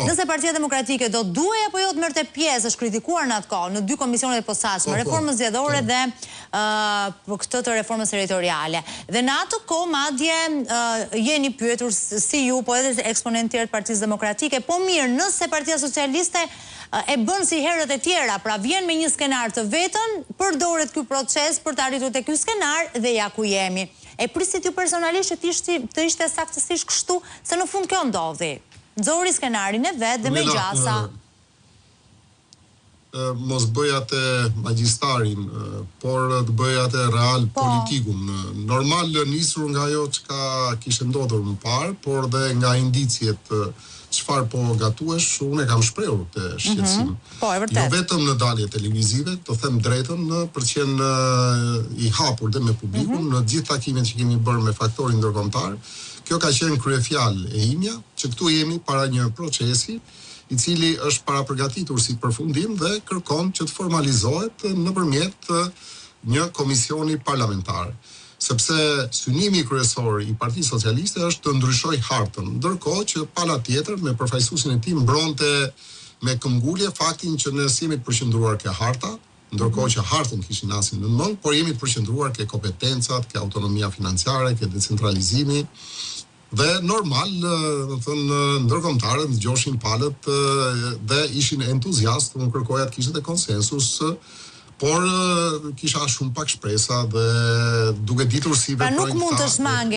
Nëse Partia Demokratike do duhej apo jo të merrte pjesë, është kritikuar në atë kohë në dy komisionet e posaçme, reformën zgjedhore dhe këtë të reformës territoriale. Dhe në atë kohë madje jeni pyetur si ju, po edhe eksponentë tjerë të Partisë Demokratike, po mirë, nëse Partia Socialiste e bën si herët e tjera, pra vjen me një skenar të vetën, përdoret ky proces për të arritur te ky skenar dhe ja ku jemi. E prisnit ju personalisht që të ishte të ishte saktësisht kështu, se në fund kjo ndodhi. Nxori skenarin e vet dhe me gjasa. Mos bëj atë magjistarin, por të bëj atë real politikun. Normal nisur nga ajo çka kishte ndodhur më parë, por dhe nga indiciet çfarë po gatuhesh, unë e kam shprehur këtë shqetësim. Po, e vërtetë. Jo vetëm në dalje televizive, të them drejtën, për të qenë i hapur dhe me publikun, në gjithë takimet që kemi bërë me faktorin ndërkombëtar, kjo ka qenë kryefjalë e imja, që këtu jemi para një procesi, i cili është parapërgatitur si përfundim dhe kërkon që të formalizohet nëpërmjet një komisioni parlamentar. Sepse synimi kryesor i Partisë Socialiste është të ndryshojë hartën, ndërkohë që pala tjetër me përfaqësuesin e tij mbronte me këmbgulje faktin që ne s'jemi të përqendruar ke harta, ndërkohë që hartën kishin asin nën mëngë, por jemi të përqendruar ke kompetencat, ke autonomia financiare, ke decentralizimi. Dhe normal, domethënë, ndërkombëtarët dëgjoshin palët dhe ishin entuziastë, unë kërkoja të kishte dhe konsensus, por kisha shumë pak shpresa dhe duke ditur si Pra nuk veprojnë mund të këta, shmange.